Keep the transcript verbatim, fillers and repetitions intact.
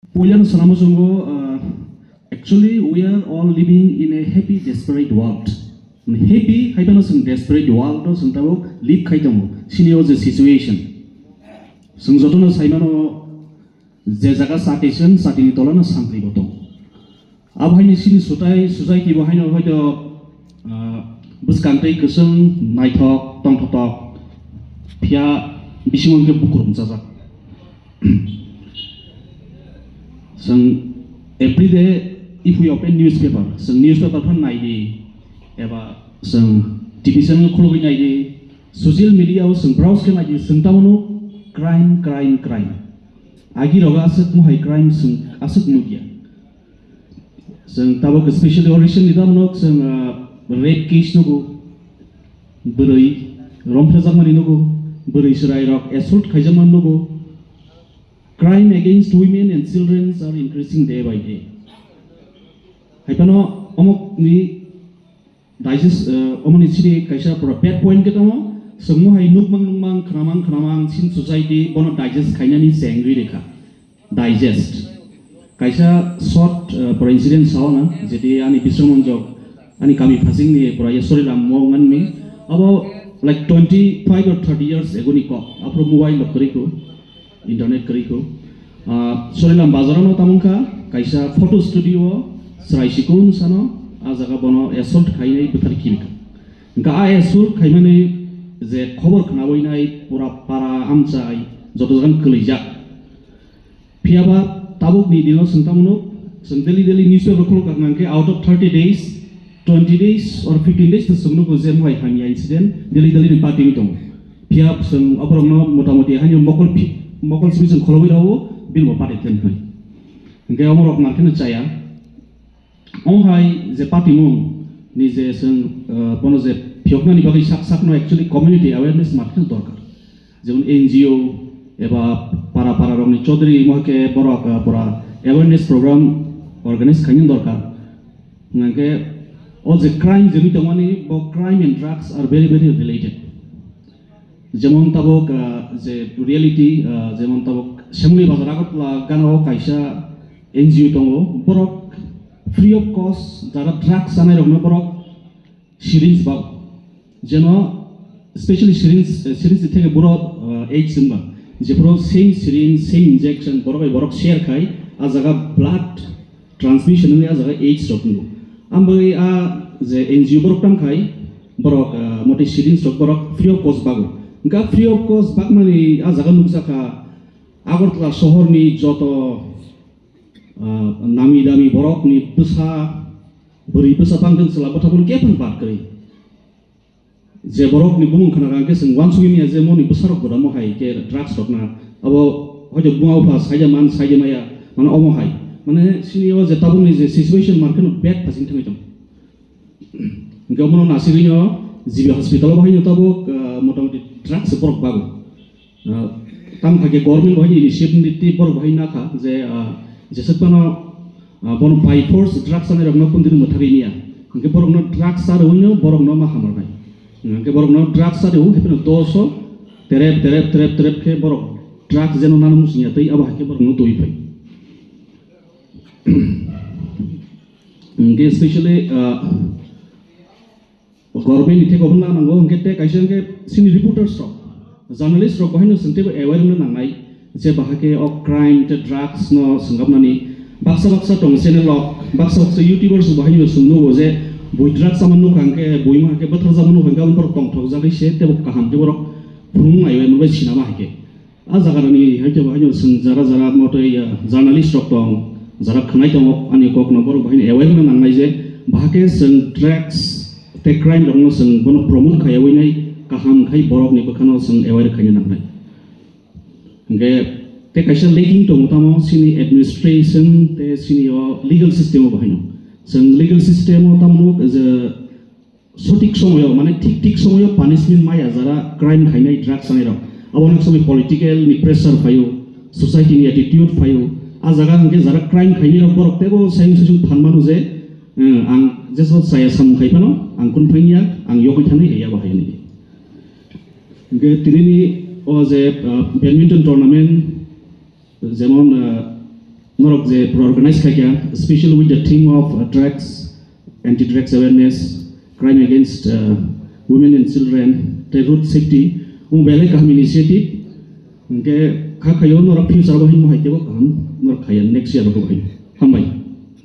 Puila no sanamo chungo, uh, actually we are all living in a happy desperate world. Happy hai phano chwng desperate world o chwng tabuk live khai tongo. Chini o je situation. Chwng jotono saimano je jaga chati chwng chatini tolano santri bo tong. Abo haini chini sotai, society bo haino hoito, ah, bwskang tei kwchwng, naithok, tongthoktok, phiya bisingo hwnkhe bukurung chajak. Chwng everyday if we open newspaper, chwng newspaper phano naidi, eba chwng T V channel khulugwi naidi, social media o chwng browse khe naidi, chwng tamo nuk crime, crime, crime. Agi rogo aswk mohai crime chwng aswk nukya. Chwng tabuk specially o recently tamo chwng, ah, rape case nugo, bwrwi romphrejakmani nugo, bwrwi chwrairok assault khaijakmani nugo. Crime against women and children are increasing day by day. Hai phano omokni digest, eh, omoni chini kaisa pura bad point khe tamo, chwngmo hai nukmang nukmang, khnamang khnamang, chini society bono digest khainani chengwi rekha. Digest. Kaisa short, eh, pura incident sawana, jeti ani Bisramonjok, ani kami phasingni pura Yasorilam mo nganmi, abo like twenty five or thirty years ago ni kok, aphuru mobile rok kwrwi kho. Internet kwrwi kho. Ah, Sorilam bazar no tamo wngkha kaisa photo studio o chwrai sikun sano ah jaga bono assault khainai bwthar khibikha. Hwnkha ah assault khaimani je khobor khnawi nai pura para amchai joto jagan kwlwijak. Phiyaba tabuk ni dino chwng tamo nuk chwng daily daily newspaper khuluk kha hwnkhe out of thirty days twenty days or fifteen days to chwng nugo je mohai hamya incident daily daily ni party wng tongo. Phiya chwng aborokno motamoti haino mokol phi-, mokol simi chwng kholobwi rwo bini bo party thwng thwng. Hwnkhe omorok narkheno chaya. Omo hai je party mung ni je chwng, uh, bono je phiyoknani bagwi sak sakno actually community awareness markheno dorkar. Jemon N G O eba para para rokni chaudhary mohai khe borok, uh, pura awareness program organize khaina dorkar. Hwnkhe o je crime je wngwi tongmani, bo crime and drugs are very, very related. Jemon tabuk, ah, je reality, ah, jemon tabuk Shemuli Bazar Agartala gana o kaisa N G O tongo, borok free of cost jara drugs chanai rokno borok syringe bag, jeno specially syringe, eh, syringe ni theke borok, ah, AIDS wngba, jephuru same syringe, same injection borok bai borok share khai, ah jaga blood transmission wngwi ah jaga AIDS rok wngo. Ambai ah je N G O borok tang khai borok, ah, motwi syringe rok borok free of cost bago. Hwnkha free of cost bakmani ah jaga nukjakha Agartala sohorni joto, ah, nami dami borokni bwsa, bwrwi bwsa bangtang chwla bwthaphuru khe phano bad kwrwi. Je borokni bumung khna kha hwnkhe chwng uansugwi manya je moni bwsarok bo da mohai khe drugs rok na. Abo hoito buma bupha saija man, saija maya, mane omo hai. Mane chini o je tabukni je situation mar kheno bad phasing thangwi tong. Hwnkhe omono nasigwino G B hospital o bahaino tabuk, ah, motamoti drugs borok bago. Ah, tamo kha khe government bo haino initiative ni tei borok bo hai nakha je, ah, jeswk phano, ah, bono by force drugs chanai rokno kundini mwthagwi niya. Hwnkhe borokno drugs cha rwino borokno ma hamar bai. Hwnkhe borokno drugs cha rwo hwnkhe phano doso terep terep terep terep khe borok drugs jeno nana muchungya tei abo hai khe borokno twi phai. Hwnkhe specially, ah, government ni theke obo na nango, hwnkhe tei kaisa hwnkhe chini reporters rok, journalist rok bahaino chwng teibo aware wngna nangnai je bahai khe o crime tei drugs no swngapnani. Baksa baksa tong channel rok, baksa baksa YouTubers bahaino chwng nugo je bui drugs chama nukha hwnkhe, bui ma hwnkhe bwtharjakma nukha hwnkhe, aboni borok tongthokjagwi se teibo kaham khe borok phunuknai bai sinama hai khe. A jaga rani hai khe bahai no chwng jara jara motoi, ah, journalist rok tong, jara khwnai tongo, ani kok no borok bahai no aware wngna nangnai je bahai khe chwng drugs tei crime rok no chwng bono promote khaiyawi nai kaham khai borok ni bwkha no chwng aware khaina nangnai. Hwnkhe tei kaisa lacking tongo tamo chini administration tei chini o legal system o bahai no. Chwng legal system o tamo nuk je sothik somoyo, mane thik thik somoyo punishment maya jara crime khainai, drugs chanai rok. Abo onek somoi political ni pressure phaio, society ni attitude phaio. A jaga hwnkhe jara crime khainai rok borok teibo sayung saichung phan mano je, eh, ang jesbo chaya samung khai phano ang kun phaiya, ang yokwi thanai ya bahai ni. Hwnkhe tinini o je, ah, badminton tournament, jemon, ah, Norok je pura organize khaikha, especially with the theme of uh, drugs, anti-drugs awareness, crime against uh, women and children, the road safety, um belai kaham initiative. Hingke kha khayo norok future bo himo hai tebo kaham norok khaya next year bo hai. Hambai.